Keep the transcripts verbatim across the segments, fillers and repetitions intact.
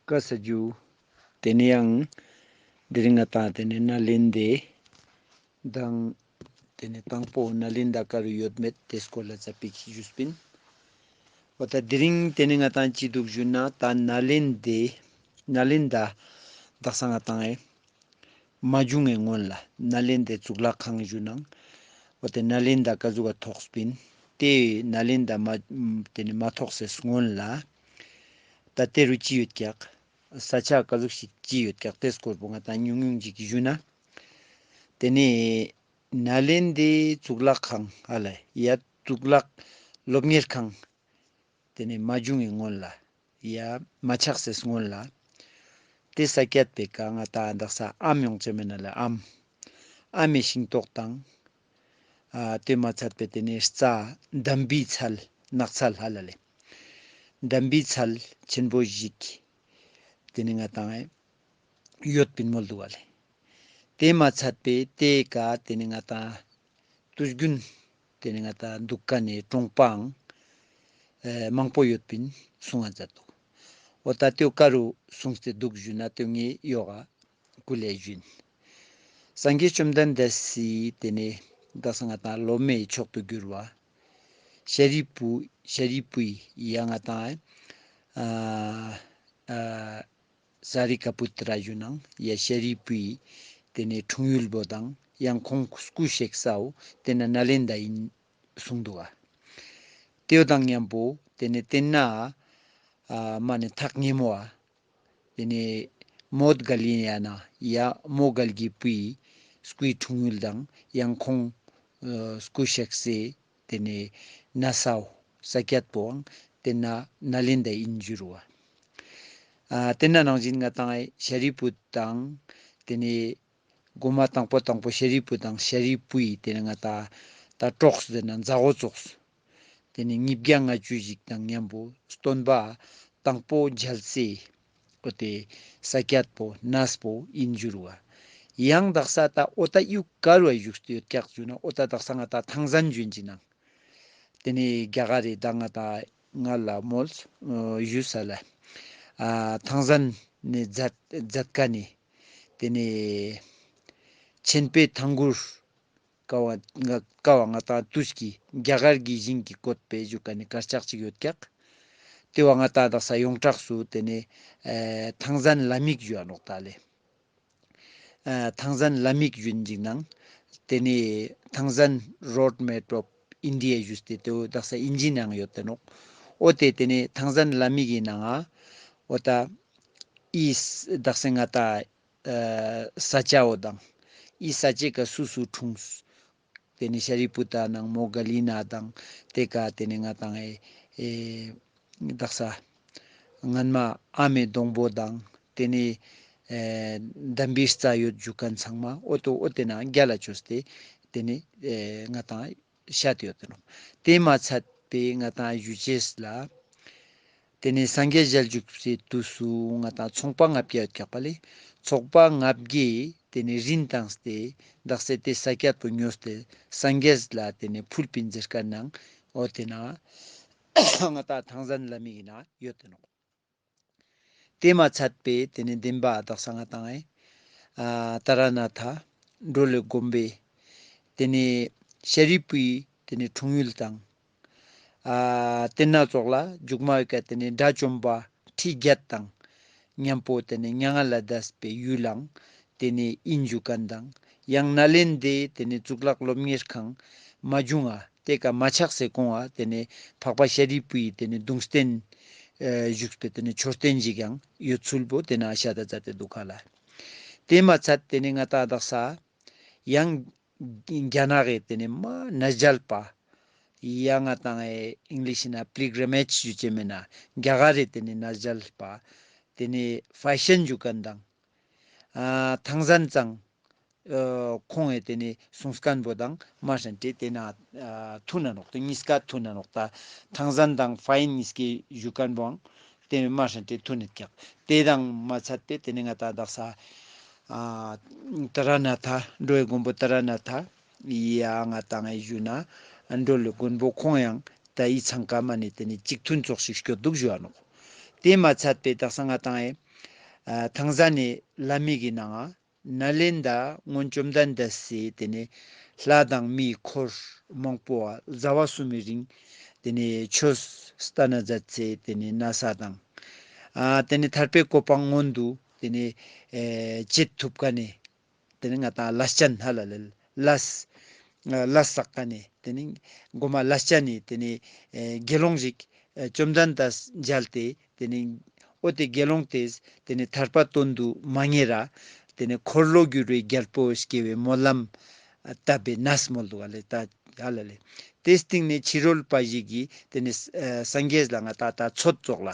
བཀའ་སྩལ་རྒྱུ། དེ་ནས་ཡང་དེ་རིང་ང་ཏང་དེ་ནས་ནཱ་ལེནྡྲའི་དང་དེ་ནས་དང་པོ་ནཱ་ལེནྡྲ་ག་རུ་ཡོད་མེད་དེ་སྐོར་ལ་ཙ་པིག་ཞུས་པིན། འོ་ད་དེ་རིང་དེ་ནས་ང་ཏང་ཅི་འདུག་ཞུ་ན་ད་ནཱ་ལེནྡྲའི་ནཱ་ལེནྡྲ་དག་ས་ང་ཏང་ཨེ་མ་བྱུང་ངི་སྔོན་ལ་ནཱ་ལེནྡྲའི་གཙུག་ལག་ཁང་ཞུ་ནང་། འོ་དེ་ནཱ་ལེནྡྲ་ག་ཟུག་ག་ཐོགས་པིན། དེ་ནཱ་ལེནྡྲ་མ་དེ་ནི་མ་ཐོགས་སེ་སྔོན་ལ་ད་དེ་རུ་ཅི་ཡོད་ཀྱག་ས་ཆ་ག་ཟུག་ཞིག་ཅི་ཡོད་ཀྱག་དེ་སྐོར་པོ་ང་ཏང་ཉུང་ཉུང་ཅིག་ཞུ་ན། དེ་ནི་ནཱ་ལེནྡྲའི་གཙུག་ལག་ཁང་ཧ་ལ་ཡ་གཙུག་ལག་སློབ་གཉེར་ཁང་དེ་ནི་མ་བྱུང་ངི་སྔོན་ལ་ཡ་མ་ཆགས་སེ་སྔོན་ལ། དེ་ས་ཀྱད་པེ་ཀ་ང་ཏང་དག་ས་ཨམ་ཡོང་ཅེས་མེད་ན་ལ་ཨམ། ཨ་མའི་ཤིང་ཏོག་དང་། ཨ་དེ་མ་ཚད་པེ་དེ་ནི་རྩྭ་འདམ་བུའི་ཚལ་ནགས་ཚལ་ཧ་ལ་ལེ། འདམ་བུའི་ཚལ་ཆེན་པོ་ཞིག་དེ་ནི་ང་ཏང་ཡོད་པིན་མོལ་འདུག་ག་ལེ། དེ་མ་ཚད་པེ་དེ་ཀ་དེ་ནི་ང་ཏང་དུས་རྒྱུན་དེ་ནི་ང་ཏང་འདུག་ཀ་ནི་གྲོང་པའང་ཨེ་མང་པོ་ཡོད་པིན་གསུང་ང་མཛད་འདུག་འོ་ད་དེ་ག་རུ་གསུངས་ཏེ་འདུག་ཞུ་ན་དེ་ངས་ཡོག་ག་སྐུ་ལས་བཞིན། སངས་རྒྱས་བཅོམ་ལྡན་འདས་སི་དེ་ནས་དག་ས་ང་ཏང་སློབ་མའི་མཆོག་ཏུ་གྱུར་བ། ཤཱ་རིའི་བུ་ཤཱ་རིའི་བུའི་ཡ་ང་ཏང་ཨ་ཨ་ཟ་རི་ཀ་པུ་ཏྲ་ཞུ་ནང་ཡ་ཤཱ་རིའི་བུའི་དེ་ནས་འཁྲུངས་ཡུལ་བོ་དང་ཡང་ཁོང་སྐུ་གཤེགས་ས་བོ་དེ་ན་ནཱ་ལེནྡྲ་ཡིན་གསུངས་འདུག་ག་དེ་བོ་དང་མཉམ་པོ་དེ་ནས་དེ་ན་ཨ་མ་ནི་ཐག་ཉེ་མོ་བ། དེ་ནས་མོའུ་དགལ་ཡིན་ཡ་ན་ཡ་མོའུ་དགལ་གྱི་བུའི་སྐུའི་འཁྲུངས་ཡུལ་དང་ཡང་ཁོང་ཨ་སྐུ་གཤེགས་སའི་དེ་ནས་ན་ས་བོ་ས་ཀྱད་པོའང་དེ་ན་ནཱ་ལེནྡྲ་ཡིན་ཞུ་རུ་བ། ཨ་དེ་ན་ནང་བཞིན་ང་ཏང་ཤཱ་རིའི་བུ་དང་དེ་ནས་གོ་མ་དང་པོ་དང་པོ་ཤཱ་རིའི་བུ་དང་ཤཱ་རིའི་བུའི་དེ་ནས་ང་ཏང་ད་གྲོགས་དེ་ན་མཛའ་བོ་ཙོགས། དེ་ནས་ཉིས་བརྒྱ་ལྔ་བཅུ་ཞིག་དང་མཉམ་པོ་སྟོན་པ་དང་པོ་མཇལ་སའི་འོ་དེ་ས་ཀྱད་པོ་ནས་པོ་ཡིན་ཞུ་རུ་བ། ཡང་དག་ས་ད་འོ་ད་ཡུལ་ག་རུ་བ་བཞུགས་ཏེ་ཡོད་ཀྱག་ཞུ་ན་འོ་ད་དག་ས་ང་ཏང་ཐང་ཟན་ཞུན་ཅིག་ནང་། དེ་ནས་རྒྱ་གར་རི་ད་ང་ཏང་ང་ལ་མོལ་ཞུ་ས་ལ་ཨ་ཐང་ཟན་ནས་མཛད་མཛད་ཀ་ནས་དེ་ནས་ཆེན་པོའི་ཐང་གུར་ཀ་བ་ང་ཀ་བ་ང་ཏང་དུས་ཀྱི་རྒྱ་གར་གྱི་ཞིང་གི་བཀོད་པའི་ཞུ་ཀ་ནི་དཀར་ཆག་ཅིག་ཡོད་ཀྱག་དེ་བ་ང་ཏང་དག་ས་ཡོངས་གྲགས་སུ་དེ་ནས་ཨ་ཐང་ཟན་ལམ་ཡིག་ཞུ་བ་ནོག་ད་ལེ། ཨ་ཐང་ཟན་ལམ་ཡིག་ཞུན་ཅིག་ནང་། དེ་ནས་ཐང་ཟན་Road Map of India ཞུས་ཏེ་དེ་བོ་དག་ས་ཨིན་ཇི་ནང་ཡོད་དེ་ནོག་འོ་དེ་དེ་ནས་ཐང་ཟན་ལམ་ཡིག་གི་ནང་ང་འོ་ད་ཨི་དག་ས་ང་ཏང་ཨ་ས་ཆ་བོ་དང་ཨི་ས་ཆའི་ཀ་སུ་སུ་འཁྲུངས། དེ་ནས་ཤཱ་རིའི་བུ་དང་ནང་མོའུ་དགལ་ཡིན་ན་དང་དེ་ཀ་དེ་ནས་ང་ཏང་ཨེ་ཨེ་དག་ས་སྔན་མ་ཨ་མའི་སྡོང་པོ་དང་དེ་ནས་ཨེ་འདམ་བུའི་རྩྭ་ཡོད་ཞུ་མཁན་ཚང་མ་འོ་དོ་འོ་དེ་ན་རྒྱ་ལ་བཅོས་ཏེ་དེ་ནས་ཨེ་ང་ཏང་བཤད་དེ་ཡོད་དེ་ནོག་དེ་མ་ཚད་པའི་ང་ཏང་ཞུ་ཅེས་ལ། དེ་ནས་སངས་རྒྱས་ཞལ་བཞུགས་སའི་དུས་སུ་ང་ཏང་ཚོང་པ་ལྔ་བརྒྱ་ཡོད་ཀྱག་པ་ལེ། ཚོང་པ་ལྔ་བརྒྱས་དེ་ནས་རིན་བཏང་སྟེ་དག་ས་དེ་ས་ཀྱད་པོ་ཉོས་ཏེ་སངས་རྒྱས་ལ་དེ་ནས་ཕུལ་པིན་ཟེར་ཀ་ནང་འོ་དེ་ན་ང་ཏང་ཐང་ཟན་ལམ་ཡིག་ན་ཡོད་དེ་ནོག་དེ་མ་ཚད་པའི་དེ་ནས་བདེན་པ་དག་ས་ང་ཏང་ཨེ་ཨ་ཏཱ་ར་ནཱ་ཐ་འགྲོ་བའི་མགོན་པོའི་དེ་ནས་ཤཱ་རིའི་བུའི་དེ་ནས་འཁྲུངས་ཡུལ་དང་། ཨ་དེ་ན་ཙོགས་ལ་མཇུག་མ་བོའི་ཀ་དེ་ནས་དགྲ་བཅོམ་པ་ཁྲི་བརྒྱད་དང་མཉམ་པོ་དེ་ནས་མྱ་ངན་ལས་འདས་པའི་ཡུལ་ལང་དེ་ནས་ཨིན་ཞུ་མཁན་དང་ཡང་ནཱ་ལེནྡྲའི་དེ་ནས་གཙུག་ལག་སློབ་གཉེར་ཁང་མ་བྱུང་ང་དེ་ཀ་མ་ཆགས་སེ་གོང་ང་དེ་ནས་འཕགས་པ་ཤཱ་རིའི་བུའི་དེ་ནས་གདུང་རྟེན་ཨ་བཞུགས་པའི་དེ་ནས་མཆོད་རྟེན་ཞིག་ཡང་ཡོད་ཚུལ་བོ་དེ་ན་ཤད་ད་མཛད་དེ་འདུག་ག་ལེ། དེ་མ་ཚད་དེ་ནས་ང་ཏང་དག་ས་ཡང་རྒྱ་ནག་གི་དེ་ནས་མ་གནས་མཇལ་པ། ཡང་ང་ཏང་ཨེ་ཨིང་ལིཤ་ན་པིལ་གྲི་མེཇ་ཞུ་ཅེས་མེད་ན་རྒྱ་གར་རི་དེ་ནས་གནས་མཇལ་པ། དེ་ནས་ཕེ་ཤན་ཞུ་མཁན་དང་། ཨ་ཐང་ཟན་ཙང་ཨ་ཁོང་ཨེ་དེ་ནས་གསུངས་མཁན་བོ་དང་མ་ཧྲན་ཏེ་དེ་ན་ཨ་མཐུན་ན་ནོག་དེ་གཉིས་ཀ་མཐུན་ན་ནོག་ད་ཐང་ཟན་དང་ཕེ་ཤན་གཉིས་ཀའི་ཞུ་མཁན་བོའང་དེ་མ་ཧྲན་ཏེ་མཐུན་ནི་ཀྱག་དེ་དང་མ་ཚད་དེ་དེ་ནས་ང་ཏང་དག་ས་ཨ་ཏཱ་ར་ནཱ་ཐ་འགྲོ་བའི་མགོན་པོ་ཏཱ་ར་ནཱ་ཐ་ཡ་ང་ཏང་ཨེ་ཞུ་ན་འགྲོ་བའི་མགོན་པོ་ཁོང་ཡང་ད་ཨི་ཚང་ཀ་མ་ནས་དེ་ནས་གཅིག་མཐུན་ཙོགས་ཤིག་སྐྱོད་འདུག་ཞུ་བ་ནོག་དེ་མ་ཚད་པའི་དག་ས་ང་ཏང་ཨེ་ ཨ་ཐང་ཟ་ནེ་ལྷ་མི་གི་ནང་ང་ནཱ་ལེནྡྲ་སྔོན་བཅོམ་ལྡན་འདས་སི་ཏེ་ནེ་ལྷ་དང་མིའི་འཁོར་མང་པོ་བ་ཟླ་བ་གསུམ་མི་རིང་ཏེ་ནེ་ཆོས་སྟན་ན་མཛད་སེ་ཏེ་ནེ་ནས་དང་། ཨ་ཏེ་ནེ་ཐར་པའི་གོ་འཕང་མངོན་དུ་ཏེ་ནེ་ཨེ་བྱེད་ཐུབ་ཁན་ནི་ཏེ་ནེ་ང་ཏང་ལས་ཅན་ཧ་ལ་ལེ་ལས་ལས་བསགས་ཁན་ནི་ཏེ་ནེ་གོ་མ་ལས་ཅན་ནི་ཏེ་ནེ་ཨེ་དགེ་སློང་ཞིག་ཨེ་བཅོམ་ལྡན་འདས་མཇལ་ཏེ་ཏེ་ནེ་འོ་ཏེ་དགེ་སློང་ཏེས་ཏེ་ནེ་ཐར་པ་དོན་དུ་མ་ངེས་ར་ཏེ་ནེ་འཁོར་ལོ་བསྒྱུར་བའི་རྒྱལ་པོ་སྐྱེ་བའི་སྨོན་ལམ་བཏབ་པའི་ནས་མོལ་དུག་ཧ་ལ་ལེ། ཏ་ཧ་ལ་ལེ། ཏེ་སྟིང་ནེ་ཕྱི་རོལ་པ་ཞིག་གི་ཏེ་ནེ་ཨེ་སངས་རྒྱས་ལ་ང་ཏང་ཏ་ཚོད་ཙོགས་ལ་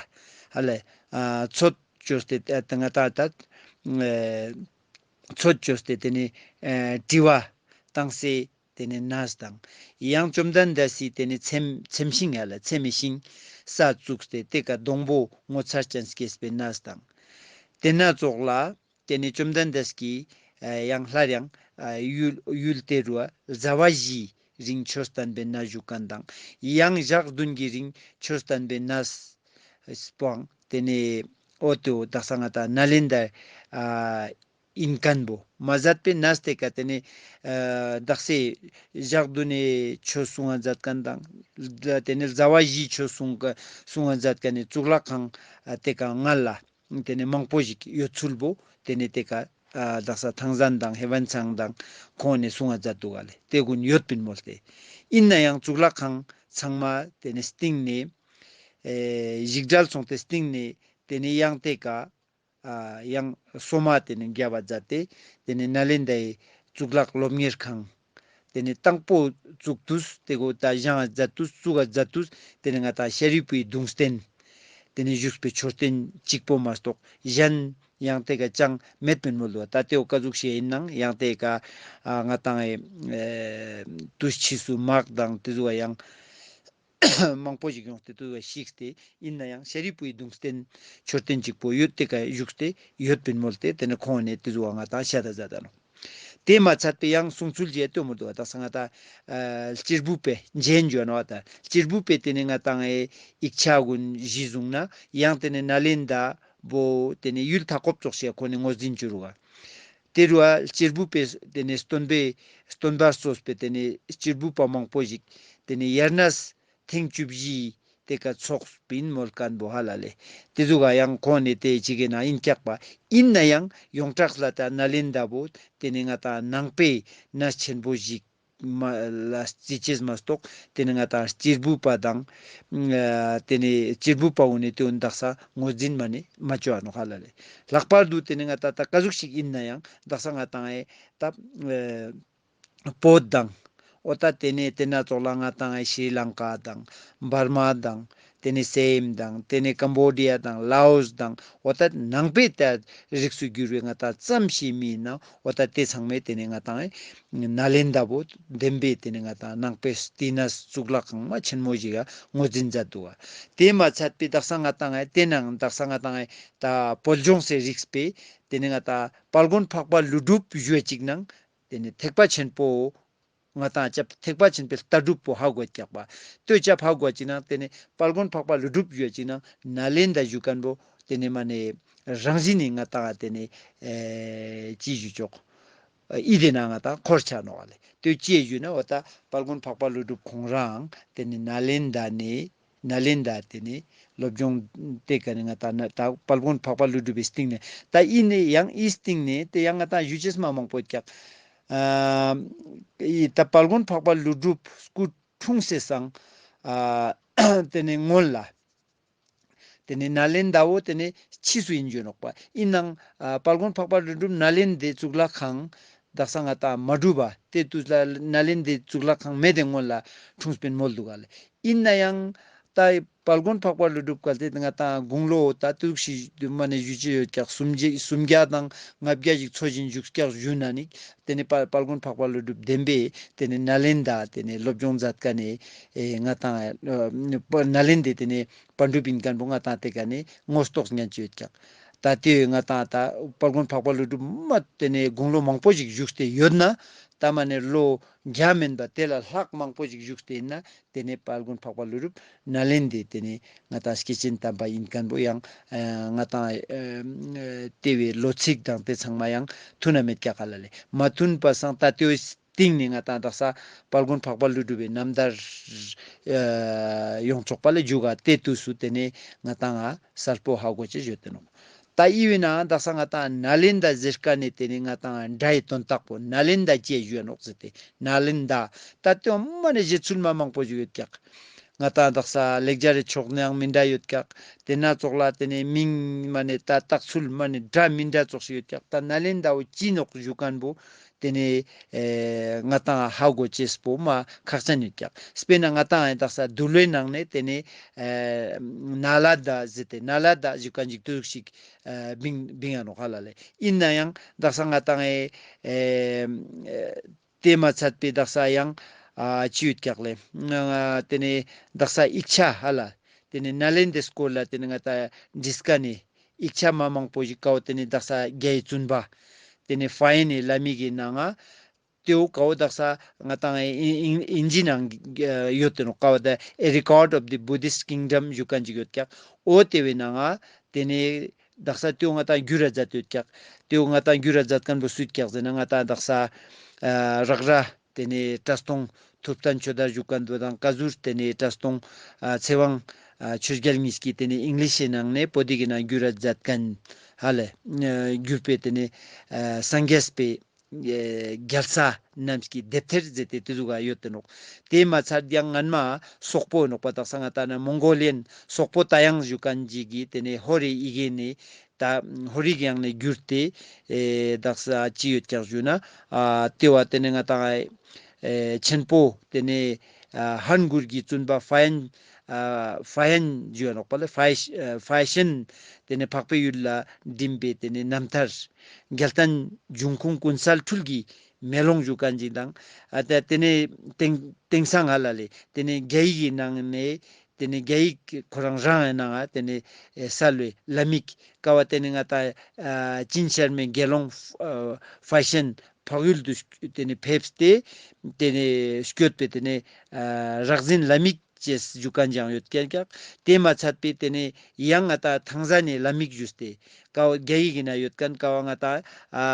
ཧ་ལ་ཨ་ཚོད་ཅོས་ཏེ་ཏ་ང་ཏང་ཏ་ཨེ་ཚོད་ཅོས་ཏེ་ཏེ་ནེ་ཨེ་དྲི་བ་བཏང་སེ་ཏེ་ནེ་ནས་དང་། ཡང་བཅོམ་ལྡན་འདས་སི་ཏེ་ནེ་ཚེམས་ཚེམས་ཤིང་ཡ་ལ་ཚེམས་མི་ཤིང་ས་བཙུགས་ཏེ་ཏེ་ཀ་སྡོང་པོ་ངོ་མཚར་ཅན་སྐྱེས་པའི་ནས་དང་། ཏེ་ན་ཙོགས་ལ་ཏེ་ནེ་བཅོམ་ལྡན་འདས་ཀྱིས་ཨ་ཡང་སླར་ཡང་ཨ་ཡུལ་ཡུལ་ཏེ་རུ་ཟླ་བ་བཞིའི་རིང་ཆོས་བསྟན་པའི་ནས་བཞུགས་ཁན་དང་། ཡང་ཞག་བདུན་གྱི་རིང་ཆོས་བསྟན་པའི་ནས་སྤང་ཏེ་ནེ་འོ་ཏེ་བོ་དག་ས་ང་ཏང་ནཱ་ལེནྡྲ་ཨ་ཨིན་ཁན་བོ་མ་ཟད་པའི་ནས་ཏེ་ཀ་ཏེ་ནེ་ཨ་དག་ས་ཞག་བདུན་ནེ་ཆོས་གསུང་ང་མཛད་ཁན་དང་། ཏེ་ནེ་ཟླ་བ་བཞི་ཆོས་གསུང་ག་གསུང་ང་མཛད་ཁན་ནི་གཙུག་ལག་ཁང་ཨ་ཏེ་ཀ་ང་ལ་ཏེ་ནེ་མང་པོ་ཞིག་ཡོད་ཚུལ་བོ་ཏེ་ནེ་ཏེ་ཀ་ཨ་དག་ས་ཐང་ཟན་དང་ཧེ་ཝན་ཚང་དང་ཁོང་ནེ་གསུང་ང་མཛད་དུག་ག་ལེ། ཏེ་གུན་ཡོད་པིན་མོལ་ཏེ། ཨིན་ནའང་གཙུག་ལག་ཁང་ཚང་མ་ཏེ་ནེ་སྟིང་ནེ་ཨེ་ཞིག་བྲལ་སོང་སྟེ་སྟིང་ནེ་ཏེ་ནེ་ཡང་ཏེ་ཀ་ཨ་ཡང་སོ་མ་ཏེ་ནེ་རྒྱབ་པ་མཛད་དེ་ཏེ་ནེ་ནཱ་ལེནྡྲའི་གཙུག་ལག་སློབ་གཉེར་ཁང་ཏེ་ནེ་དང་པོ་བཙུགས་ཏུས་ཏེ་གོ་ཏ་བཞེངས་མཛད་ཏུས་བཙུགས་མཛད་ཏུས་ཏེ་ནེ་ང་ཏང་ཤཱ་རིའི་བུའི་གདུང་རྟེན་ཏེ་ནེ་བཞུགས་པའི་མཆོད་རྟེན་གཅིག་པོ་མ་གཏོགས་གཞན་ཡང་ཏེ་ཀ་ཅང་མེད་པིན་མོལ་དུག། ཏ་ཏེ་བོ་ཀ་ཟུག་ཤིག་ཨིན་ནའང་ཡང་ཏེ་ཀ་ཨ་ང་ཏང་ཨེ་ཨེ་ཏུས་ཕྱིས་སུ་དམག་དང་ཏེ་ཟུག་ཡང་མང་པོ་ཞིག་ཡོངས་ཏེ་ཏེ་ཟུག་ཤིག་སྟེ་ཨིན་ནའང་ཤཱ་རིའི་བུའི་གདུང་རྟེན་མཆོད་རྟེན་གཅིག་པོ་ཡོད་ཏེ་ཀ་བཞུགས་ཏེ་ཡོད་པིན་མོལ་ཏེ་ཏེ་ནེ་ཁོང་ནེ་ཏེ་ཟུག་ང་ཏང་ཤད་ད་མཛད་ད་ནོག། ཏེ་མ་ཚད་པའི་ཡང་གསུང་ཚུལ་ཅིག་ཡོད་དེ་མོལ་དུག་པ། དག་ས་ང་ཏང་ཨ་གཅེར་བུ་པའི་འཇན་ཇོ་ནོག་པ། ད་གཅེར་བུ་པའི་ཏེ་ནེ་ང་ཏང་ཨེ་ཡིག་ཆ་གུན་གཞི་བཟུང་ན་ཡང་ཏེ་ནེ་ནཱ་ལེནྡྲ་བོ་ཏེ་ནེ་ཡུལ་ཐ་ཀོབ་ཙོགས་ཤིག་ཁོང་ནེ་ངོས་འཛིན་ཅོ་རུག་ག། ཏེ་རུ་ཨ་གཅེར་བུ་པའི་ཏེ་ནེ་སྟོན་པའི་སྟོན་པ་གཙོས་པའི་ཏེ་ནེ་གཅེར་བུ་པ་མང་པོ་ཞིག་ཏེ་ནེ་དབྱར་གནས་ཐེངས་བཅུ་བཞི་ཏེ་ཀ་ཚོགས་པིན་མོལ་ཁན་བོ་ཧ་ལ་ལེ། ཏེ་ཟུག་ག་ཡང་ཁོང་ནེ་ཏེ་ཅིག་གི་ནང་ཨིན་ཀྱག་པ། ཨིན་ནའང་ཡོངས་གྲགས་ལ་ད་ནཱ་ལེནྡྲ་བོ་ཏེ་ནེ་ང་ཏང་ནང་པའི་གནས་ཆེན་པོ་ཞིག་མ་ལ་རྩི་ཅེས་མ་གཏོགས་ཏེ་ནེ་ང་ཏང་གཅེར་བུ་པ་དང་ཨ་ཏེ་ནེ་གཅེར་བུ་པ་གུན་ནི་ཏེ་འུན་དག་ས་ངོས་འཛིན་མ་ནེ་མ་ཅོ་འ་ནོག་ཧ་ལ་ལེ། ལྷག་པར་དུ་ཏེ་ནེ་ང་ཏང་ད་ཀ་ཟུག་ཞིག་ཨིན་ནའང་དག་ས་ང་ཏང་ཨེ་ད་ཨེ་བོད་དང་། འོ་ད་ཏེ་ནེ་ཏེ་ན་ཙོགས་ལ་ང་ཏང་ཨེ་ཤྲི་ལང་ཀ་དང་འབར་མ་དང་ཏེ་ནེ་སེམ་དང་ཏེ་ནེ་ཀམ་བོ་ཌི་ཡ་དང་ལའོས་དང་འོ་ད་ནང་པའི་ད་རིགས་སུ་གྱུར་བའི་ང་ཏང་ཙམ་ཞིག་མི་ན་འོ་ད་ཏེ་ཚང་མའི་ཏེ་ནེ་ང་ཏང་ཨེ་ནཱ་ལེནྡྲ་བོ་བདེན་པའི་ཏེ་ནེ་ང་ཏང་ནང་པའི་ཏེ་ན་གཙུག་ལག་ཁང་མ་ཆེན་མོ་ཞིག་ག་ངོས་འཛིན་མཛད་དུག་ག། ཏེ་མ་ཚད་པའི་དག་ས་ང་ཏང་ཨེ་ཏེ་ནང་དག་ས་ང་ཏང་ཨེ་ད་བོད་ལྗོངས་སི་རིགས་པའི་ཏེ་ནེ་ང་ཏང་དཔལ་མགོན་འཕགས་པ་ཀླུ་སྒྲུབ་ཞུ་བ་ཅིག་ནང་ཏེ་ནེ་ཐེག་པ་ཆེན་པོ་ང་ཏང་ཅབ་ཐེག་པ་ཆེན་པོའི་ལྟ་གྲུབ་པོ་ཧ་གོ་ཀྱག་པ། ལྟོས་ཅབ་ཧ་གོ་ཅིག་ནང་ཏེ་ནེ་དཔལ་མགོན་འཕགས་པ་ཀླུ་སྒྲུབ་ཞུ་བ་ཅིག་ནང་ནཱ་ལེནྡྲ་ཞུ་ཁན་བོ་ཏེ་ནེ་མ་ནེ་རང་བཞིན་ནི་ང་ཏང་ཏེ་ནེ་ཨེ་ཅི་ཞུ་ཅོག་ཨི་ཏེ་ན་ང་ཏང་འཁོར་ཆ་ནོག་ལེ། ལྟོས་ཅི་ཞུ་ན་འོ་ད་དཔལ་མགོན་འཕགས་པ་ཀླུ་སྒྲུབ་ཁོང་རང་ཏེ་ནེ་ནཱ་ལེནྡྲ་ནེ་ནཱ་ལེནྡྲ་ཏེ་ནེ་སློབ་སྦྱོང་ཏེ་ཀ་ནེ་ང་ཏང་ན་ད་དཔལ་མགོན་འཕགས་པ་ཀླུ་སྒྲུབ་པའི་སྟིང་ནེ་ད་ཨི་ནེ་ཡང་ཨི་སྟིང་ནེ་ཏེ་ཡང་ང་ཏང་ཞུ་ཅེས་མ་མང་པོ་ཀྱག། ཨ་ཨི་ད་དཔལ་མགོན་འཕགས་པ་ཀླུ་སྒྲུབ་སྐུ་འཁྲུངས་སེ་སང་ཨ་ཏེ་ནེ་སྔོན་ལ་ཏེ་ནེ་ནཱ་ལེནྡྲ་བོ་ཏེ་ནེ་ཕྱིས་སུ་ཨིན་ཞུ་ནོག་པ། ཨིན་ནའང་ཨ་དཔལ་མགོན་འཕགས་པ་ཀླུ་སྒྲུབ་ནཱ་ལེནྡྲའི་གཙུག་ལག་ཁང་དག་ས་ང་ཏང་མ་གྲུབ་པ་ཏེ་ཏུས་ལ་ནཱ་ལེནྡྲའི་གཙུག་ལག་ཁང་མེད་དེ་སྔོན་ལ་འཁྲུངས་པིན་མོལ་དུག་ག་ལེ། ཨིན་ནའང་ད་དཔལ་མགོན་འཕགས་པ་ཀླུ་སྒྲུབ་གལ་ཏེ་ང་ཏང་དགུང་ལོ་ད་ཏུས་ཤིག་མ་ནེ་ཞུ་ཅེས་ཡོད་ཀྱག་སུམ་བརྒྱ་སུམ་བརྒྱ་དང་ལྔ་བརྒྱ་ཞིག་འཚོ་ཞིང་བཞུགས་ཀྱག་ཞུ་ན་ནི་ཏེ་ནེ་དཔལ་དཔལ་མགོན་འཕགས་པ་ཀླུ་སྒྲུབ་བདེན་པའི་ཏེ་ནེ་ནཱ་ལེནྡྲ་ཏེ་ནེ་སློབ་སྦྱོང་མཛད་ཁན་ནི་ཨེ་ང་ཏང་ཨེ་ནཱ་ལེནྡྲའི་ཏེ་ནེ་པཎ་གྲུབ་ཨིན་ཁན་བོ་ང་ཏང་ཏེ་ཀ་ནེ་ངོ་རྟོགས་ཉན་ཅེས་ཡོད་ཀྱག། ད་ཏེ་ང་ཏང་ད་དཔལ་མགོན་འཕགས་པ་ཀླུ་སྒྲུབ་མ་ཏེ་ནེ་དགུང་ལོ་མང་པོ་ཞིག་བཞུགས་ཏེ་ཡོད་ན་ ད་མ་ནེ་ལོ་བརྒྱ་མན་པ་དེ་ལ་ལྷག་མང་པོ་ཞིག་བཞུགས་ཏེ་ཨིན་ན་ཏེ་ནེ་དཔལ་མགོན་འཕགས་པ་ཀླུ་སྒྲུབ་ནཱ་ལེནྡྲའི་ཏེ་ནེ་ང་ཏང་སྐྱེས་ཆེན་དམ་པ་ཨིན་མཁན་པོ་ཡང་ཨ་ང་ཏང་ཨ་ཏེ་བོའི་ལོ་ཚིགས་དང་ཏེ་ཚང་མ་ཡང་མཐུན་ན་མེད་ཀྱག་ཧ་ལ་ལེ། མ་མཐུན་པ་སང་ད་ཏེའི་སྟིང་ནེ་ང་ཏང་དག་ས་དཔལ་མགོན་འཕགས་པ་ཀླུ་སྒྲུབ་པའི་རྣམ་ཐར་ཨ་ཡོངས་རྫོགས་པ་ལ་མཇུག་ག་ཏེ་དུས་སུ་ཏེ་ནེ་ང་ཏང་ང་གསལ་པོ་ཧ་གོ་ཅེས་ཡོད་དེ་ནོག། ད་ཨི་བོའི་ནང་དག་ས་ང་ཏང་ནཱ་ལེནྡྲ་ཟེར་མཁན་ནི་ཏེ་ནེ་ང་ཏང་སྒྲ་ཡི་དོན་དག་པོ་ནཱ་ལེནྡྲ་ཅི་ཡ་ཞུ་ཡ་ནོག་ཟེར་ཏེ་ནཱ་ལེནྡྲ། ད་ཏེ་མ་ནེ་བཞེད་ཚུལ་མ་མང་པོ་ཞིག་ཡོད་ཀྱག། ང་ཏང་དག་ས་ལེགས་སྦྱར་རི་ཕྱོགས་ནའང་མི་འདྲ་ཡོད་ཀྱག། ཏེ་ན་ཙོགས་ལ་ཏེ་ནེ་མིང་མ་ནེ་ད་བཏགས་ཚུལ་མ་ནེ་འདྲ་མི་འདྲ་ཙོགས་ཤིག་ཡོད་ཀྱག། ད་ནཱ་ལེནྡྲ་བོ་ཅི་ནོག་ཞུ་མཁན་པོ་ཏེ་ནེ་ཨེ་ང་ཏང་ཧ་གོ་ཅེས་པོ་མ་ཁག་ཅན་ཡོད་ཀྱག། དཔེར་ན་ང་ཏང་ཨེ་དག་ས་འདུལ་བའི་ནང་ནེ་ཏེ་ནེ་ཨེ་ནཱ་ལ་དྷ་ཟེར་ཏེ་ནཱ་ལ་དྷ་ཞུ་མཁན་ཅིག་ཏུས་ཤིག་ཨེ་བིང་བིང་ང་ནོག་ཧ་ལ་ལེ། ཨིན་ན་ཡང་དག་ས་ང་ཏང་ཨེ་ཨེ་ཏེ་མ་ཚད་པའི་དག་ས་ཡང་ཨ་ཅི་ཡོད་ཀྱག་ལེ། ཨ་ཏེ་ནེ་དག་ས་ཡིག་ཆ་ཧ་ལ་ཏེ་ནེ་ནཱ་ལེནྡྲའི་སྐོར་ལ་ཏེ་ནེ་ང་ཏང་བྲིས་མཁན་ནི་ཡིག་ཆ་མ་མང་པོ་ཞིག་ཀའོ་ཏེ་ནེ་དག་ས་རྒྱའི་བཙུན་པ་ཏེ་ནེ་ཧྥ་ཡན་ནི་བླ་མའི་གི་ནང་ང་ཏེའོ་ཀའོ་དག་ས་ང་ཏང་ཨིན་ཨིན་ཨིན་ཇི་ནང་ཡོད་དེ་ནོག། ཀའོ་ད་A Record of the Buddhist Kingdom ཞུ་མཁན་ཅིག་ཡོད་ཀྱག། འོ་ཏེ་བོའི་ནང་ང་ཏེ་ནེ་དག་ས་ཏེའོ་ང་ཏང་བསྒྱུར་ར་མཛད་ཡོད་ཀྱག། ཏེའོ་ང་ཏང་བསྒྱུར་ར་མཛད་མཁན་པོ་སུ་ཡོད་ཀྱག་ཟེར་ན་ང་ཏང་དག་ས་ཨ་རག་ར་ཏེ་ནེ་བཀྲས་མཐོང་ཐུབ་བསྟན་ཆོས་དར་ཞུ་མཁན་པོ་དང་བཀའ་ཟུར་ཏེ་ནེ་བཀྲས་མཐོང་ཨ་ཚེ་དབང་ཨ་ཆོས་རྒྱལ་གཉིས་ཀྱིས་ཏེ་ནེ་ཨིང་ལིཤ་ནང་ནེ་བོད་ཡིག་གི་ནང་བསྒྱུར་ར་མཛད་མཁན་ཧ་ལ་ཨ་བསྒྱུར་པའི་ཏེ་ནེ་ཨ་སངས་རྒྱས་པའི་ཨེ་རྒྱལ་ས་རྣམས་ཀྱི་དེབ་ཐེར་ཟེར་ཏེ་ཏེ་ཟུག་ག་ཡོད་དེ་ནོག། ཏེ་མ་ཚད་ཡང་སྔན་མ་སོག་པོ་ནོག་པ་དག་ས་ང་ཏང་ན་མོང་གོ་ལི་ཡན་སོག་པོ་ཏ་ཡང་ཞུ་མཁན་ཅིག་གིས་ཏེ་ནེ་ཧོར་རི་ཡི་གེ་ནེ་ད་ཧོར་རི་གི་ཡང་ནེ་བསྒྱུར་ཏེ་ཨེ་དག་ས་ཅི་ཡོད་ཀྱག་ཞུ་ན་ཨ་ཏེ་བོ་ཏེ་ནེ་ང་ཏང་ཨེ་ཆེན་པོ་ཏེ་ནེ་ཨ་ཧན་གུར་གྱི་བཙུན་པ་ཧྥ་ཡན་ཨ་ཧྥ་ཡན་ཞུ་ཡ་ནོག་པ་ལེ། ཧྥ་ཡ་ཨ་ཧྥ་ཡ་ཤན་ཏེ་ནེ་འཕགས་པའི་ཡུལ་ལ་འགྲིམས་པའི་ཏེ་ནེ་རྣམ་ཐར་རྒྱལ་བསྟན་འབྱུང་ཁུངས་ཀུན་གསལ་འཕྲུལ་གྱི་མེ་ལོང་ཞུ་མཁན་ཅིག་དང་ཨ་ད་ཏེ་ནེ་དེང་དེང་སང་ཧ་ལ་ལེ་ཏེ་ནེ་རྒྱ་ཡིག་གི་ནང་ནེ་ཏེ་ནེ་རྒྱ་ཡིག་ཁོ་རང་རང་ཨེ་ནང་ང་ཏེ་ནེ་ཨེ་གསལ་བའི་བླ་མིག་ཀ་བ་ཏེ་ནེ་ང་ཏང་ཨ་ཅིན་ཤར་མའི་དགེ་སློང་ཨ་ཧྥ་ཡ་ཤན་འཕགས་ཡུལ་དུ་ཏེ་ནེ་ཕེབས་ཏེ་ཏེ་ནེ་སྐྱོད་པའི་ཏེ་ནེ་ཨ་རག་བཞིན་བླ་མིག་ཅེས་ཞུ་མཁན་ཅིག་ཡང་ཡོད་ཀྱག། ཏེ་མ་ཚད་པའི་ཏེ་ནེ་ཡང་ང་ཏང་ཐང་ཟན་ནི་བླ་མིག་ཞུས་ཏེ་ཀ་བ་རྒྱ་ཡིག་གི་ནང་ཡོད་མཁན་ཀ་བ་ང་ཏང་ཨ་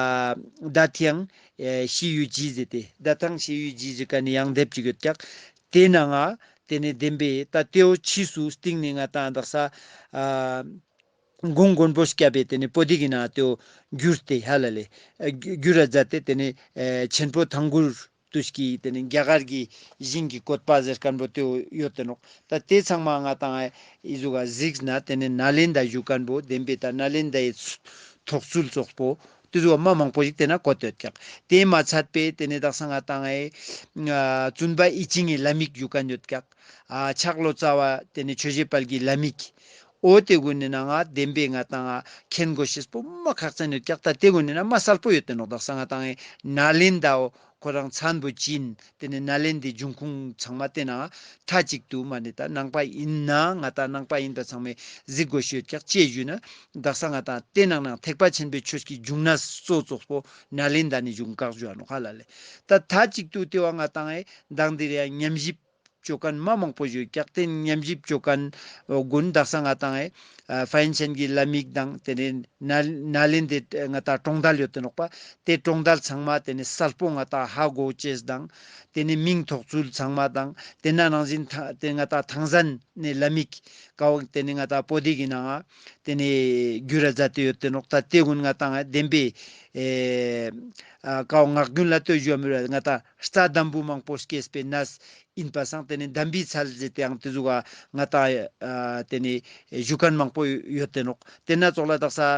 ད་ཐང་ཨེ་ཤི་ཡུ་ཇི་ཟེར་ཏེ་ད་ཐང་ཤི་ཡུ་ཇི་ཟེར་མཁན་ནི་ཡང་དེབ་ཅིག་ཡོད་ཀྱག། ཏེ་ནང་ང་ཏེ་ནེ་བདེན་པའི་ད་ཏེའོ་ཕྱིས་སུ་སྟིང་ནེ་ང་ཏང་དག་ས་ཨ་གུང་མགོན་པོ་སྐྱབས་པའི་ཏེ་ནེ་བོད་ཡིག་གི་ནང་ཏེའོ་བསྒྱུར་ཏེ་ཧ་ལ་ལེ་ཨ་བསྒྱུར་ར་མཛད་དེ་ཏེ་ནེ་ཨེ་ཆེན་པོ་ཐང་གུར་དུས་ཀྱི་ཏེ་ནེ་རྒྱ་གར་གྱི་ཞིང་གི་བཀོད་པ་ཟེར་མཁན་པོ་ཏེའོ་ཡོད་དེ་ནོག། ད་ཏེ་ཚང་མ་ང་ཏང་ཨེ་ཨི་ཟུག་ག་གཟིགས་ན་ཏེ་ནེ་ནཱ་ལེནྡྲ་ཞུ་མཁན་པོ་བདེན་པའི་ད་ནཱ་ལེནྡྲའི་ཐོགས་ཚུལ་ཙོགས་པོ་ཏེ་ཟུག་མ་མང་པོ་ཞིག་ཏེ་ན་བཀོད་ཡོད་ཀྱག། ཏེ་མ་ཚད་པའི་ཏེ་ནེ་དག་ས་ང་ཏང་ཨེ་ཨ་བཙུན་པ་ཡིད་བཞིན་གྱི་བླ་མིག་ཞུ་མཁན་ཡོད་ཀྱག། ཨ་ཕྱག་ལོ་ཙཱ་བ་ཏེ་ནེ་ཆོས་རྗེ་དཔལ་གྱི་བླ་མིག། འོ་ཏེ་གུན་ནི་ནང་ང་བདེན་པའི་ང་ཏང་ཨ་མཁྱེན་དགོས་ཤེས་པོ་མ་ཁག་ཅན་ཡོད་ཀྱག། ད་ཏེ་གུན་ནི་ནང་མ་གསལ་པོ་ཡོད་དེ་ནོག། དག་ས་ང་ཏང་ཨེ་ནཱ་ལེནྡྲའོ་ཁོ་རང་མཚན་པོ་ཅི་ཨིན། ཏེ་ནེ་ནཱ་ལེནྡྲའི་འབྱུང་ཁུངས་ཚང་མ་ཏེ་ནང་མཐའ་གཅིག་ཏུ་མ་ནེ་ད་ནང་པ་ཨིན་ན་ང་ཏང་ནང་པ་ཨིན་པ་ཚང་མས་གཟིགས་དགོས་ཤེས་ཡོད་ཀྱག། ཅི་ཞུ་ན་དག་ས་ང་ཏང་ཏེ་ནང་ནང་ཐེག་པ་ཆེན་པོའི་ཆོས་ཀྱི་འབྱུང་གནས་གཙོ་ཙོགས་པོ་ནཱ་ལེནྡྲ་ནེ་བྱུང་ཀྱག་ཞུ་བ་ནོག་ཧ་ལ་ལེ། ད་མཐའ་གཅིག་ཏུ་ཏེ་བོ་ང་ཏང་ཨེ་མདང་འདི་རེ་ཉམས་ཞིབ་ཅོ་མཁན་མ་མང་པོ་ཞིག་ཡོད་ཀྱག། ཏེ་ཉམས་ཞིབ་ཅོ་མཁན་གུན་དག་ས་ང་ཏང་ཨེ་ཨ་ཧྥ་ཡན་ཆན་གྱི་བླ་མིག་དང་ཏེ་ནེ་ནཱ་ནཱ་ལེནྡྲའི་ང་ཏང་གྲོང་རྡལ་ཡོད་དེ་ནོག་པ། ཏེ་གྲོང་རྡལ་ཚང་མ་ཏེ་ནེ་གསལ་པོ་ང་ཏང་ཧ་གོ་ཅེས་དང་ཏེ་ནེ་མིང་ཐོགས་ཚུལ་ཚང་མ་དང་ཏེ་ན་ནང་བཞིན་ཐ་ཏེ་ང་ཏང་ཐང་ཟན་ནི་བླ་མིག་ཀ་བོ་ཏེ་ནེ་ང་ཏང་བོད་ཡིག་གི་ནང་ང་ཏེ་ནེ་བསྒྱུར་ར་མཛད་དེ་ཡོད་དེ་ནོག། ད་ཏེ་གུན་ང་ཏང་བདེན་པའི་ཨེ་ཨ་ཀ་བོ་ངག་རྒྱུན་ལ་ལྟོས་ཞུ་བ་མི་རུང་། ང་ཏང་རྩྭ་འདམ་བུ་མང་པོ་སྐྱེས་པའི་གནས་ཨིན་པ་སང་ཏེ་ནེ་འདམ་བུའི་ཚལ་ཟེར་ཏེ་ཡང་ཏེ་ཟུག་ག་ང་ཏང་ཨ་ཏེ་ནེ་ཞུ་མཁན་མང་པོ་ཡོད་དེ་ནོག། ཏེ་ན་ཙོགས་ལ་དག་ས་ཨ་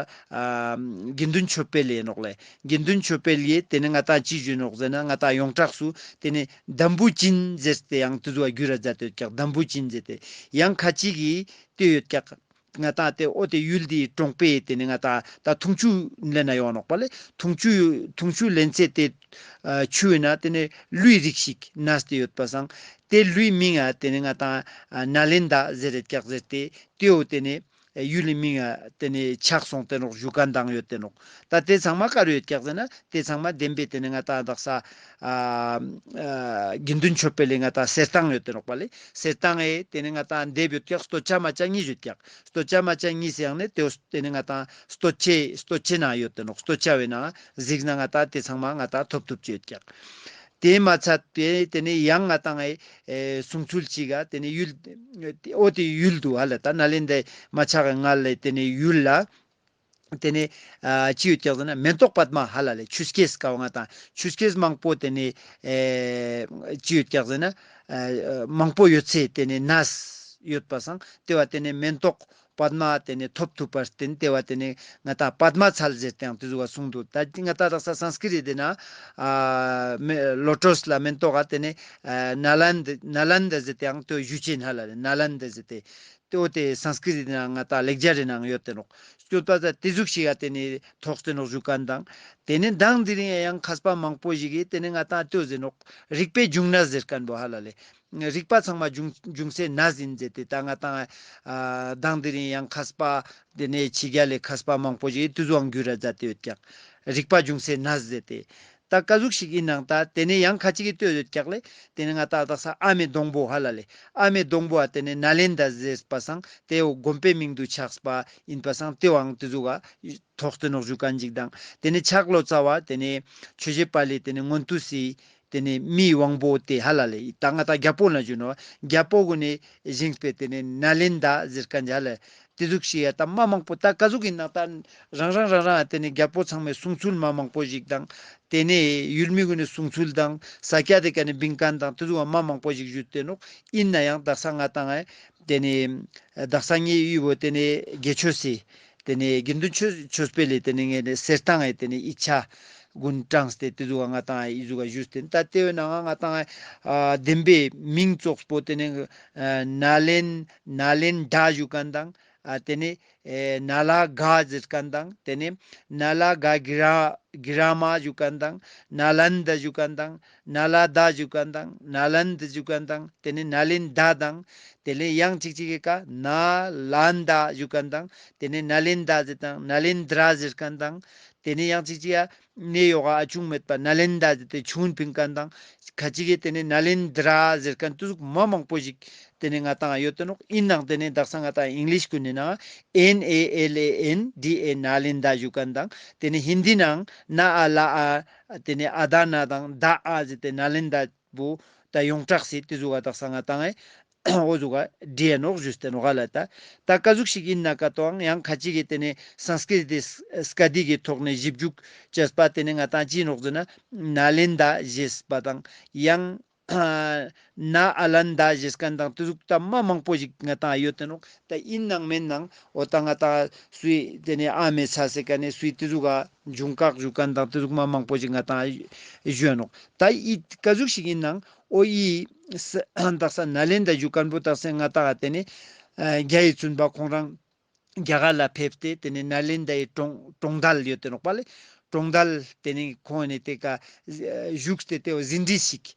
དགེ་འདུན་ཆོས་འཕེལ་ཡིན་ནོག་ལེ། དགེ་འདུན་ཆོས་འཕེལ་ཡིས་ཏེ་ནེ་ང་ཏང་ཅི་ཞུ་ནོག་ཟེར་ན་ང་ཏང་ཡོངས་གྲགས་སུ་ཏེ་ནེ་འདམ་བུ་ཅན་ཟེར་ཏེ་ཡང་ཏེ་ཟུག་ག་བསྒྱུར་ར་མཛད་དེ་ཡོད་ཀྱག། འདམ་བུ་ཅན་ཟེར་ཏེ་ཡང་ཁ་ཅིག་གིས་ཏེ་ཡོད་ཀྱག། ང་ཏང་ཏེ་འོ་ཏེ་ཡུལ་འདིའི་གྲོང་པའི་ཏེ་ནེ་ང་ཏང་ད་འཐུང་ཆུ་ལེན་ན་ཡོང་ནོག་པ་ལེ། འཐུང་ཆུ་འཐུང་ཆུ་ལེན་ཚེ་ཏེ་ཨ་ཆུ་ཡིན་ན་ཏེ་ནེ་ཀླུའི་རིགས་ཤིག་གནས་ཏེ་ཡོད་པ་སང་ཏེ་ཀླུའི་མིང་ང་ཏེ་ནེ་ང་ཏང་ཨ་ནཱ་ལེནྡྲ་ཟེར་རེད་ཀྱག་ཟེར་ཏེ་ཏེའོ་ཏེ་ནེ་ ཡུལ་ལི་མིང་ང་ཏེ་ནེ་ཆགས་སོང་ཏེ་ནོག་ཞུ་ཁན་དང་ཡོད་ཏེ་ནོག། ད་ཏེ་ཚང་མ་ཀ་རུ་ཡོད་ཀྱག་ཟེར་ན་ཏེ་ཚང་མ་དེན་པའི་ཏེ་ནེ་ང་ཏང་དག་ས་ཨ་ཨ་དགེ་འདུན་ཆོས་འཕེལ་ལི་ང་ཏང་གསེར་ཐང་ཡོད་ཏེ་ནོག་པ་ལེ། གསེར་ཐང་ཨེ་ཏེ་ནེ་ང་ཏང་དེབ་ཡོད་ཀྱག། སྟོད་ཆ་སྨད་ཆ་གཉིས་ཡོད་ཀྱག། སྟོད་ཆ་སྨད་ཆ་གཉིས་ཟེར་ཡང་ནེ་ཏེ་ཏེ་ནེ་ང་ཏང་སྟོད་ཆའི་སྟོད་ཆའི་ནང་ཡོད་ཏེ་ནོག། སྟོད་ཆ་བའི་ནང་གཟིགས་ན་ང་ཏང་ཏེ་ཚང་མ་ང་ཏང་ཐོབ་ཐུབ་ཅེས་ཡོད་ཀྱག། ཏེ་མ་ཚད་པའི་ཏེ་ནེ་ཡང་ང་ཏང་ཨེ་གསུང་ཚུལ་ཅིག་ག་ཏེ་ནེ་ཡུལ་འོ་ཏེ་ཡུལ་དུ་ཧ་ལ་ད་ནཱ་ལེནྡྲའི་མ་ཆགས་ངལ་ལེ་ཏེ་ནེ་ཡུལ་ལ་ཏེ་ནེ་ཨ་ཅི་ཡོད་ཀྱག་ཟེར་ན་མེན་ཏོག་པདྨ་ཧ་ལ་ལེ་ཆུ་སྐྱེས་ཀ་བ་ང་ཏང་ཆུ་སྐྱེས་མང་པོ་ཏེ་ནེ་ཨེ་ཅི་ཡོད་ཀྱག་ཟེར་ན་ཨ་མང་པོ་ཡོད་ཚེ་ཏེ་ནེ་ནས་ཡོད་པ་སང་ཏེ་བ་ཏེ་ནེ་མེན་ཏོག་པདྨ་ཏེ་ནེ་ཐོབ་ཐུབ་པར་བརྟེན་ཏེ་བ་ཏེ་ནེ་ང་ཏང་པདྨ་ཚལ་ཟེར་ཏེ་ཡང་ཏེ་ཟུག་ག་གསུངས་འདུག། ད་ང་ཏང་དག་ས་སཾསྐྲྀཏ་ཏེ་ན་ཨ་མེ་ལོ་ཊས་ལ་མེན་ཏོག་ག་ཏེ་ནེ་ཨ་ནཱ་ལནྡ་ནཱ་ལནྡ་ཟེར་ཏེ་ཡང་ཏེ་ཞུ་ཅེན་ཧ་ལ་ལེ་ནཱ་ལནྡ་ཟེར་ཏེ། ཏེ་འོ་ཏེ་སཾསྐྲྀཏ་ཏེ་ན་ང་ཏང་ལེགས་སྦྱར་རི་ནང་ཡོད་ཏེ་ནོག། སྐྱོད་པ་ད་ཏེ་ཟུག་ཞིག་ག་ཏེ་ནེ་ཐོགས་ཏེ་ནོག་ཞུ་ཁན་དང་། ཏེ་ནེ་མདང་དེ་རིང་ཡང་མཁས་པ་མང་པོ་ཞིག་གིས་ཏེ་ནེ་ང་ཏང་ཏེ་ཟེར་ནོག་རིག་པའི་འབྱུང་གནས་ཟེར་ཁན་བོ་ཧ་ལ་ལེ། རིག་པ་ཚང་མ་འབྱུང་འབྱུང་སའི་གནས་ཡིན་ཟེར་ཏེ་ད་ང་ཏང་ཨ་མདང་དེ་རིང་ཡང་མཁས་པ་ཏེ་ནེ་ཕྱི་རྒྱལ་ལི་མཁས་པ་མང་པོ་ཞིག་ཏེ་ཟུག་ག་འགྱུར་ར་མཛད་དེ་ཡོད་ཀྱག། རིག་པ་འབྱུང་སའི་གནས་ཟེར་ཏེ། ད་ཀ་ཟུག་ཞིག་ཡིན་ནང་ད་ཏེ་ནེ་ཡང་ཁ་ཅིག་གིས་ལྟོས་ཡོད་ཀྱག་ལེ། ཏེ་ནེ་ང་ཏང་དག་ས་ཨ་མའི་སྡོང་པོ་ཧ་ལ་ལེ། ཨ་མའི་སྡོང་པོ་ཨ་ཏེ་ནེ་ནཱ་ལེནྡྲ་ཟེར་པ་སང་ཏེ་འོ་དགོན་པའི་མིང་དུ་ཆགས་པ་ཡིན་པ་སང་ཏེ་བའང་ཏེ་ཟུག་ག་ཐོགས་ཏེ་ནོག་ཞུ་ཁན་ཅིག་དང་། ཏེ་ནེ་ཕྱག་ལོ་ཙཱ་བ་ཏེ་ནེ་ཆོས་རྗེ་དཔལ་ལི་ཏེ་ནེ་མངོན་མཐོ་སི་ཏེ་ནེ་མིའི་དབང་པོ་སྟེ་ཧ་ལ་ལེ། ད་ང་ཏང་རྒྱལ་པོ་ན་ཞུ་ནོག། རྒྱལ་པོ་གུན་ནི་བཞེངས་པའི་ཏེ་ནེ་ནཱ་ལེནྡྲ་ཟེར་ཁན་ཅིག་ཧ་ལ་ལེ། ཏེ་ཟུག་ཞིག་ཡ་ད་མ་མང་པོ་ད་ཀ་ཟུག་ཡིན་ན་ད་རང་རང་རང་རང་ཏེ་ནེ་རྒྱལ་པོ་ཚང་མའི་གསུང་ཚུལ་མ་མང་པོ་ཞིག་དང་ཏེ་ནེ་ཡུལ་མི་གུན་ནི་གསུང་ཚུལ་དང་ས་སྐྱ་ཏེ་ཀ་ནེ་བིང་ཁན་དང་ཏེ་ཟུག་མ་མང་པོ་ཞིག་ཞུས་ཏེ་ནོག། ཡིན་ན་ཡང་དག་ས་ང་ཏང་ཨེ་ཏེ་ནེ་དག་ས་ངའི་ཡུལ་བོ་ཏེ་ནེ་དགེ་ཆོས་སི་ཏེ་ནེ་དགེ་འདུན་ཆོས་ཆོས་འཕེལ་ལི་ཏེ་ནེ་ངས་ཏེ་གསེར་ཐང་ཨེ་ཏེ་ནེ་ཡིག་ཆ་གུན་དྲངས་ཏེ་ཏེ་ཟུག་ང་ཏང་ཨེ་ཨི་ཟུག་ག་ཞུས་ཏེ་ད་ཏེ་བོའི་ནང་ང་ང་ཏང་ཨེ་ཨ་དེན་པའི་མིང་ཙོགས་པོ་ཏེ་ནེ་ཨ་ནཱ་ལེན་ནཱ་ལེནྡྲ་ཞུ་ཁན་དང་ཨ་ཏེ་ནེ་ཨེ་ནཱ་ལ་ག་ཟེར་ཁན་དང་ཏེ་ནེ་ནཱ་ལ་ག་གི་ར་གི་ར་མ་ཞུ་ཁན་དང་ནཱ་ལནྡ་ཞུ་ཁན་དང་ནཱ་ལ་དྷ་ཞུ་ཁན་དང་ནཱ་ལནྡ་ཞུ་ཁན་དང་ཏེ་ནེ་ནཱ་ལེནྡྲ་དང་ཏེ་ནེ་ཡང་ཅིག་ཅིག་གི་ཀ་ནཱ་ལནྡ་ཞུ་ཁན་དང་ཏེ་ནེ་ནཱ་ལེནྡྲ་ཟེར་དང་ནཱ་ལེནྡྲ་ཟེར་ཁན་དང་ཏེ་ནེ་ཡང་ཅིག་ཅིག་ཡ་ནེ་ཡོག་ག་ཨ་ཆུང་མེད་པ་ནཱ་ལེནྡྲ་ཟེར་ཏེ་ཆུང་ཕིང་ཁན་དང་ཁ་ཅིག་གི་ཏེ་ནེ་ནཱ་ལེནྡྲ་ཟེར་ཁན་ཏེ་ཟུག་མ་མང་པོ་ཞིག་ཏེ་ནེ་ང་ཏང་ཡོད་དེ་ནོག། ཨིན་ནང་ཏེ་ནེ་དག་ས་ང་ཏང་ཨིང་ལིཤ་གུན་ནི་ནང་ཨེན་ཨེ་ཨེལ་ཨེ་ཨེན་ཌི་ཨེ་ནཱ་ལེནྡྲ་ཞུ་ཁན་དང་ཏེ་ནེ་ཧིན་དི་ནང་ན་ཨ་ལ་ཨ་ཏེ་ནེ་ཨ་དྷ་ན་དང་དྷ་ཨ་ཟེར་ཏེ་ནཱ་ལེནྡྲ་བོ་ད་ཡོངས་གྲགས་སི་ཏེ་ཟུག་ག་དག་ས་ང་ཏང་ཨེ་འོ་ཟུག་ག་བྲིས་ནོག་ཞུས་ཏེ་ནོག་ག་ལ། ད་ད་ཀ་ཟུག་ཞིག་ཡིན་ན་ཀ་ཏོའང་ཡང་ཁ་ཅིག་གི་ཏེ་ནེ་སཾསྐྲྀཏ་སྐད་ཡིག་གི་ཐོག་ནེ་ཞིབ་འཇུག་བྱས་པ་ཏེ་ནེ་ང་ཏང་ཅི་ནོག་ཟེར་ན་ནཱ་ལེནྡྲ་ཞེས་པ་དང་ཡང་ནཱ་ཨ་ལན་དྷ་ཞེས་ཁན་དང་ཏེ་ཟུག་ད་མ་མང་པོ་ཞིག་ང་ཏང་ཡོད་དེ་ནོག། ད་ཨིན་ནང་མེན་ནང་འོ་ད་ང་ཏང་སུའི་ཏེ་ནེ་ཨ་མའི་ས་ཟེར་ཁན་ནི་སུའི་ཏེ་ཟུག་ག་འབྱུང་ཁག་ཞུ་ཁན་དང་ཏེ་ཟུག་མ་མང་པོ་ཞིག་ང་ཏང་ཞུ་ཡ་ནོག། ད་ཨི་ཀ་ཟུག་ཞིག་ཨིན་ནང་འོ་ཨི་ས་དག་ས་ནཱ་ལེནྡྲ་ཞུ་ཁན་བོ་དག་ས་ང་ཏང་ཏེ་ནེ་ཨ་རྒྱ་ཡི་བཙུན་པ་ཁོང་རང་རྒྱ་གར་ལ་ཕེབས་ཏེ་ཏེ་ནེ་ནཱ་ལེནྡྲ་ཡི་གྲོང་གྲོང་རྡལ་ཡོད་དེ་ནོག་པ་ལེ། གྲོང་རྡལ་ཏེ་ནེ་ཁོང་ནེ་ཏེ་ཀ་བཞུགས་ཏེ་ཏེ་འོ་ཟིན་བྲིས་ཤིག་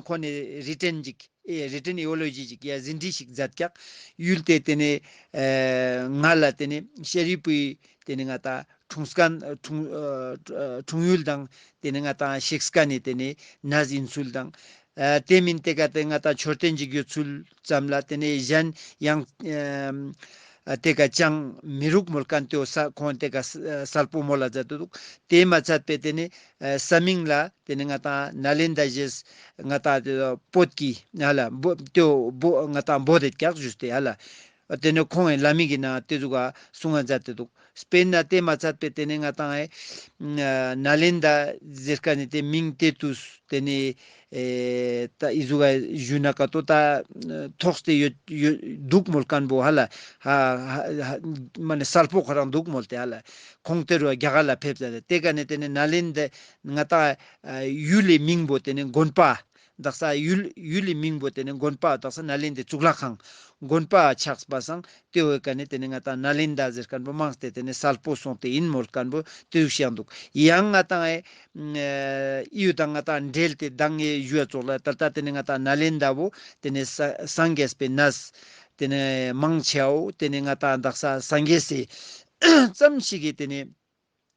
ཁོང་ནེ་རི་ཊན་ཅིག་ཨེ་རི་ཊན་ཨི་ཡོ་ལོ་ཇི་ཅིག་ཡ་ཟིན་བྲིས་ཤིག་མཛད་ཀྱག་ཡུལ་ཏེ་ཏེ་ནེ་ཨེ་ང་ལ་ཏེ་ནེ་ཤཱ་རིའི་བུའི་ཏེ་ནེ་ང་ཏང་འཁྲུངས་ཁན་འཁྲུངས་ཨ་འཁྲུངས་ཡུལ་དང་ཏེ་ནེ་ང་ཏང་གཤེགས་ཁན་ནི་ཏེ་ནེ་གནས་ཡིན་ཚུལ་དང་། ཨ་ཏེ་མིན་ཏེ་ཀ་ཏེ་ང་ཏང་མཆོད་རྟེན་ཅིག་ཡོད་ཚུལ་ཙམ་ལ་ཏེ་ནེ་གཞན་ཡང་ཨ་ཏེ་ཀ་ཅང་མི་རུག་མོལ་ཁན་ཏེ་འོ་ས་ཁོང་ཏེ་ཀ་ས་གསལ་པོ་མོལ་ལ་མཛད་དེ་འདུག། ཏེ་མ་ཚད་པའི་ཏེ་ནེ་ཨ་ས་མིང་ལ་ཏེ་ནེ་ང་ཏང་ནཱ་ལེནྡྲ་ཞེས་ང་ཏང་ཏེ་བོད་ཀྱི་ཧ་ལ་བོ་ཏེ་བོ་ང་ཏང་བོད་དེ་ཀྱག་ཞུས་ཏེ་ཧ་ལ། ཏེ་ནེ་ཁོང་ངི་བླ་མའི་གི་ནང་ཏེ་ཟུག་ག་གསུང་ང་མཛད་དེ་འདུག། སྤེར་ན་ཏེ་མ་ཚད་པའི་ཏེ་ནེ་ང་ཏང་ཨེ་ནཱ་ལེནྡྲ་ཟེར་ཁན་ནི་ཏེ་མིང་ཏེ་ཏུས་ཏེ་ནེ་ཨེ་ད་ཨི་ཟུག་ག་ཞུ་ན་ཀ་ཏོ་ད་ཐོགས་ཏེ་ཡོད་ཡོད་འདུག་མོལ་ཁན་བོ་ཧ་ལ་ཧ་ཧ་ཧ་མ་ནེ་གསལ་པོ་ཁོ་རང་འདུག་མོལ་ཏེ་ཧ་ལ་ཁོང་ཏེ་རུ་རྒྱ་གར་ལ་ཕེབས་ཏེ་ཏེ་ཀ་ནེ་ཏེ་ནེ་ནཱ་ལེནྡྲ་ང་ཏང་ཨ་ཡུལ་ལི་མིང་བོ་ཏེ་ནེ་དགོན་པ། དག་ས་ཡུལ་ཡུལ་ལི་མིང་བོ་ཏེ་ནེ་དགོན་པ་དག་ས་ནཱ་ལེནྡྲའི་གཙུག་ལག་ཁང་དགོན་པ་ཆགས་པ་སང་ཏེ་བོའི་ཀ་ནེ་ཏེ་ནེ་ང་ཏང་ནཱ་ལེནྡྲ་ཟེར་ཁན་བོ་མང་སྟེ་ཏེ་ནེ་གསལ་པོ་སོང་སྟེ་ཨིན་མོལ་ཁན་བོ་ཏེ་ཟུག་ཤིག་འདུག། ཡང་ང་ཏང་ཨེ་ཨི་ཡུལ་དང་ང་ཏང་འབྲེལ་ཏེ་མདང་ངས་ཞུ་ཡ་ཙོགས་ལ་ད་ལྟ་ཏེ་ནེ་ང་ཏང་ནཱ་ལེནྡྲ་བོ་ཏེ་ནེ་ས་སངས་རྒྱས་པའི་གནས་ ཏེ་ནེ་མང་ཆེའོ་ཏེ་ནེ་ང་ཏང་དག་ས་སངས་རྒྱས་སི་ཙམ་ཞིག་གི་ཏེ་ནེ་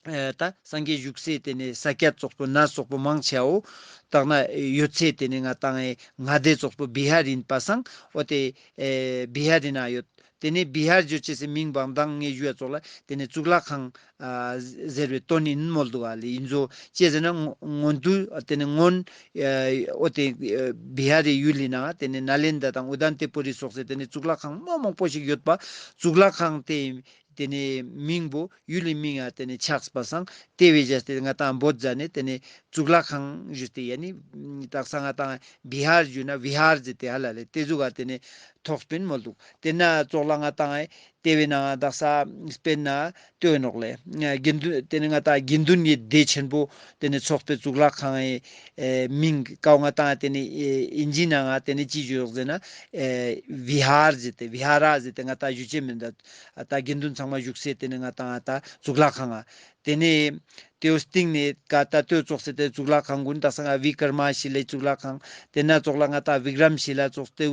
ཨེ་ད་སངས་རྒྱས་བཞུགས་སའི་ཏེ་ནེ་ས་ཀྱད་ཙོགས་པོ་ན་ཙོགས་པོ་མང་ཆེའོ་དག་ན་ཡོད་ཚད་ཏེ་ནེ་ང་ཏང་ཨེ་མངའ་སྡེ་ཙོགས་པོ་བི་ཧར་ཡིན་པ་སང་འོ་ཏེ་ཨེ་བི་ཧར་ཡིན་ན་ཡོད། ཏེ་ནེ་བི་ཧར་ཞུ་ཅེས་སི་མིང་བང་དང་ངེ་ཞུ་ཡ་ཙོགས་ལ་ཏེ་ནེ་གཙུག་ལག་ཁང་ཨ་ཟེར་བའི་དོན་ཡིན་མོལ་འདུག་ག་ལེ། ཡིན་ཙོགས་ཅི་ཟེར་ན་སྔོན་དུ་ཏེ་ནེ་སྔོན་ཨ་འོ་ཏེ་ཨ་བི་ཧར་རི་ཡུལ་ཡིན་ན་ཏེ་ནེ་ནཱ་ལེནྡྲ་དང་ཨུ་དན་ཏེ་པུ་རི་སོགས་སི་ཏེ་ནེ་གཙུག་ལག་ཁང་མ་མང་པོ་ཞིག་ཡོད་པ། གཙུག་ལག་ཁང་ཏེ་ཏེ་ནེ་མིང་པོ་ཡུལ་ལི་མིང་ཡང་ཏེ་ནེ་ཆགས་པ་སང་ཏེ་བས་བྱས་ཏེ་ང་ཏང་བོད་ཟ་ནེ་ཏེ་ནེ་གཙུག་ལག་ཁང་ཞུས་ཏེ་ཡ་ནི་དག་ས་ང་ཏང་བི་ཧར་ཞུ་ན་བི་ཧར་ཟེར་ཏེ་ཧ་ལ་ལེ་ཏེ་ཟུག་ག་ཏེ་ནེ་ཐོགས་པིན་མོལ་འདུག། ཏེ་ན་ཙོགས་ལ་ང་ཏང་ཏེ་བས་ན་དག་ས་དཔེར་ན་ལྟོས་ནོག་ལེ། དགེ་འདུན་ཏེ་ནེ་ང་ཏང་དགེ་འདུན་གྱི་སྡེ་ཆེན་པོ་ཏེ་ནེ་ཚོགས་པའི་གཙུག་ལག་ཁང་ཨེ་མིང་ཀའོ་ང་ཏང་ཏེ་ནེ་ཨིན་ཇི་ནང་ང་ཏེ་ནེ་ཅི་ཞུ་ཡོག་ཟེར་ན་ཨེ་བི་ཧར་ཟེར་ཏེ་བི་ཧ་ར་ཟེར་ཏེ་ང་ཏང་ཞུ་ཅེས་མིན་ད། ད་དགེ་འདུན་ཚང་མ་བཞུགས་སའི་ཏེ་ནེ་ང་ཏང་ད་གཙུག་ལག་ཁང་ང་། ཏེ་ནེ་ཏེའོ་སྟིང་ནེ་ཀ་ད་ལྟོས་ཙོགས་སེ་ཏེ་གཙུག་ལག་ཁང་གུན་དག་ས་ང་བི་ཀྲ་མ་ཤི་ལའི་གཙུག་ལག་ཁང་། ཏེ་ན་ཙོགས་ལ་ང་ཏང་བི་ཀྲམ་ཤི་ལ་ཙོགས་ཏེ་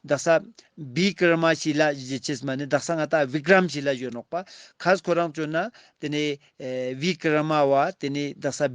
དག་ས་བི་ཀྲ་མ་ཤི་ལ་ཞེས་ཅེས་མ་ནེ་དག་ས་ང་ཏང་བི་ཀྲམ་ཤི་ལ་ཞུ་ནོག་པ། ཁ་ཁོ་རང་ཅོ་ན་ཏེ་ནེ་ཨེ་བི་ཀྲ་མ་བ་ཏེ་ནེ་དག་ས་